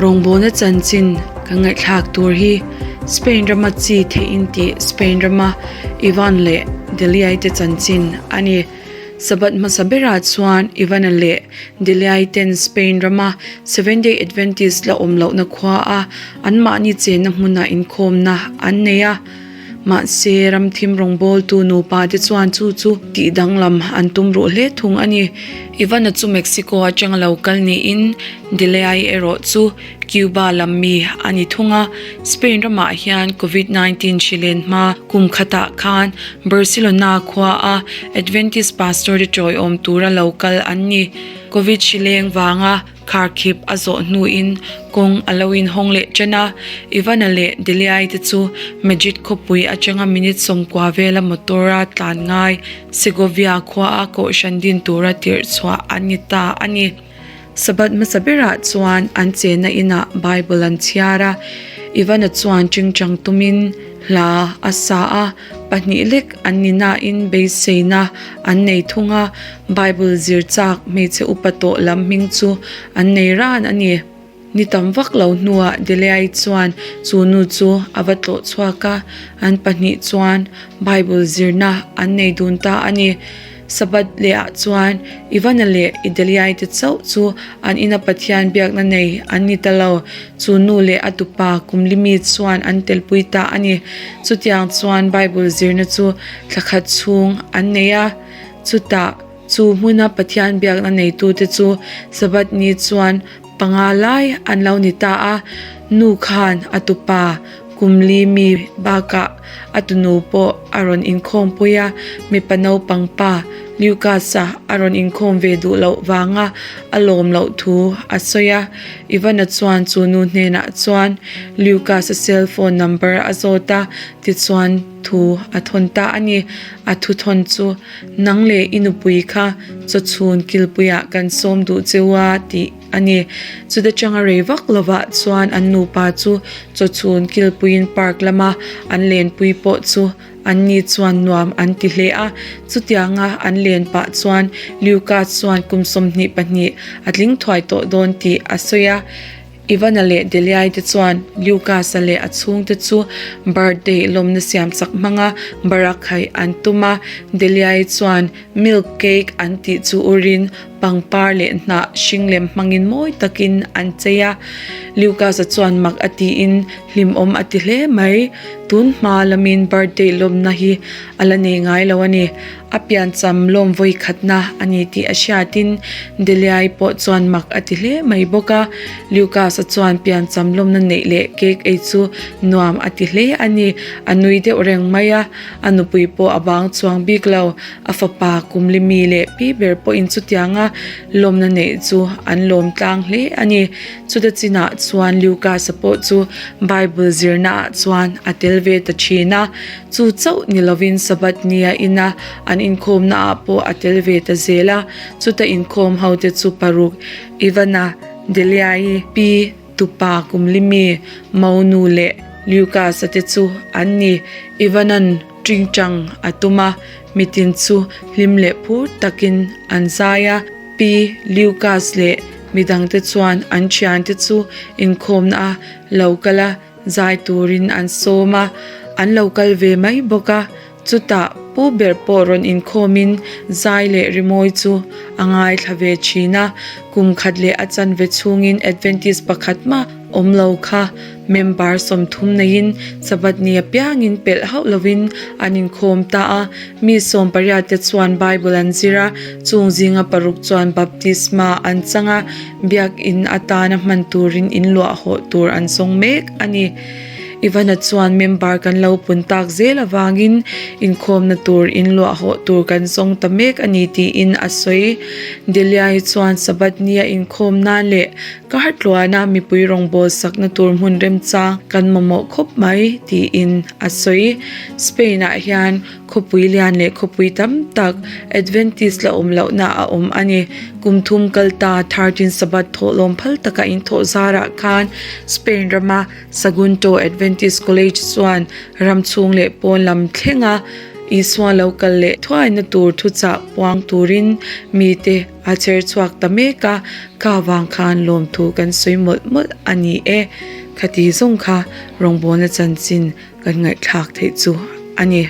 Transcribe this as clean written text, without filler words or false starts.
Rawngbawlna chanchin kan ngaihthlak tur hi Spain rama chi theih in tih Spain rama Ivan leh Deliai te chanchin a ni. Sabbath hmasa berah chuan Ivana leh Deliai ten Spain rama Seventh Day Adventist la awm lohna khua a anmahni chenna hmunah inkhawmna an nei a. Mahse, ramthim rawngbawltu nupa te chuan chu chu tih danglam an tum ruh hle thung a ni. Ivana chu Mexico atanga lo kal niin Deliai erawh chu Cuba lam mi a ni thung a. Spain ramah hian Covid 19 hri len hma kum khatah khan Barcelona khua a Adventist pastor te tawiawm tura lo kal an ni. Covid hri leng vanga Kharkhip a zawh hnuin kawng a lo inhawng leh ṭan a, Ivana leh Deliai te chu Madrid khawpui aṭanga minute 90 vela motor-a tlan ngai Segovia khuaa kohhran din tura tirh chhuah an ni ta a ni. Sabbath hmasa berah chuan an chenna inah Bible an chhiar a, Ivana chuan ṭingṭang tumin hla a sa a, pahnih lek an ni nain beiseina an nei thung a, Bible zir chak hmeichhe upa tawh lam hming chu an nei ran a ni. Ni tam vak lo hnuah Deliai chuan chu nu chu a va tlawh chhuak a, an pahnih chuan Bible zirna an nei dun ta a ni. Sabbath lehah chuan Ivana leh Ideliai te chauh chu an ina Pathian biakna nei an ni ta lo. Chu nu leh a tupa Kumlimi chuan an telpui ta a ni. Chutiang chuan Bible zirna chu thla khat chhung an nei a. Chutah, chu hmuna Pathian biakna neitute chu Sabbath ni chuan panga lai an lo ni ta a. Nu khan a tupa Kumli mi bakah a tunu pawh a rawn inkhawmpui a, mipa naupang pa Lucas-a a rawn inkhawm ve duh loh vanga a lawm loh thu a sawi a. Ivana chuan chu nu hnenah chuan Lucas-a cell phone number a zawt a, tichuan thu a thawn ta a ni. A thu thawn chu, Nang leh i nupui kha chawchhun kilpuiah kan sawm duh cheu a tih a ni. Chuta changa rei vak lovah chuan an nupa chu chawchhun kilpuiin park lama an lenpui pawh chu an ni chuan nuam an ti hle a. Chutianga an len pah chuan Lucas chuan kum 22 a tling thuai tawh dawn tih a sawi a. Ivana leh Deliai te chuan Lucas-a leh a chhungte chu birthday lawmna siam chak hmanga barakhaih an tum a. Deliai chuan milk cake an tih chu urin pangpar leh hnah hring lem hmangin mawi takin an chei a. Lucas-a chuan mak a tiin hlimawm a ti hle mai. Tun hma lamin birthday lawmna hi a la nei ngai lo a ni. A piancham lawm vawi khatna a ni tih a hriatin Deliai pawh chuan mak a ti hle mai bawk a. Lucas-a chuan piancham lawmna neih leh cake ei chu nuam a ti hle a ni. A nui deuh reng mai a, a nupui pawh a bang chuang bik lo. A fapa Kumlimi leh pi ber pawhin chutianga lawmna neih chu an lawm tlang hle a ni. Chuta chinah chuan Lucas-a pawh chu Bible zirnaah chuan a tel ve ta thin a. Chu chauh ni lovin Sabbath nia ina an inkhawmna ah pawh a tel ve ta zel a, chuta inkhawm ho te chu paruk, Ivana, Deliai, Pi, Tupa, Kumlimi, Monu leh Lucas-a te chu an ni. Ivana'n ṭingṭang a tum a, mitin chu hlim leh phur takin an zai a. Pi, Lucas leh midangte chuan an ṭhiante chu inkhawmna a lo kal a. Zai turin an sawm a, an lo kal ve mai bawk a. Chutah pu ber pawh rawn inkhawmin zai leh rimawi chu a ngaithla ve thin a. Kum khat leh a chanve chhungin Adventist pakhat mah awm lo kha member 30 neiin Sabbath ni apiangin pelh hauh lovin an inkhawm ta a. Mi 18 te chuan Bible an zir a, chung zinga paruk chuan baptisma an chang a. Biakin atana hman turin in luah hawh tur an zawng mek a ni. Ivana chuan member kan lo pun tak zel avangin inkhawmna tur in luah hawh tur kan zawng ta mek a ni tiin a sawi. Delia hi chuan Sabbath nia inkhawm nan leh kar tluana mipui rawngbâwl sakna tur hmun remchang kan mamawh khawp mai tiin a sawi. Spain-ah hian Khawpui lian leh khawpui tam tak Adventist la awm lohna a awm a ni. Kum thum kal ta 13 Sabbath thawhlawm phal taka inthawh zarah khan Spain rama Sagunto Adventist College chuan ram chhung leh pawn lam thlenga. Isua lo kal leh thuaina tur thuchah puang turin mite a cher chhuak ta mek a, kha vang khan lawmthu kan sawi mawlh mawlh a ni e. Khati zawng kha rawngbawlna chanchin kan ngaihthlak theih chu a ni.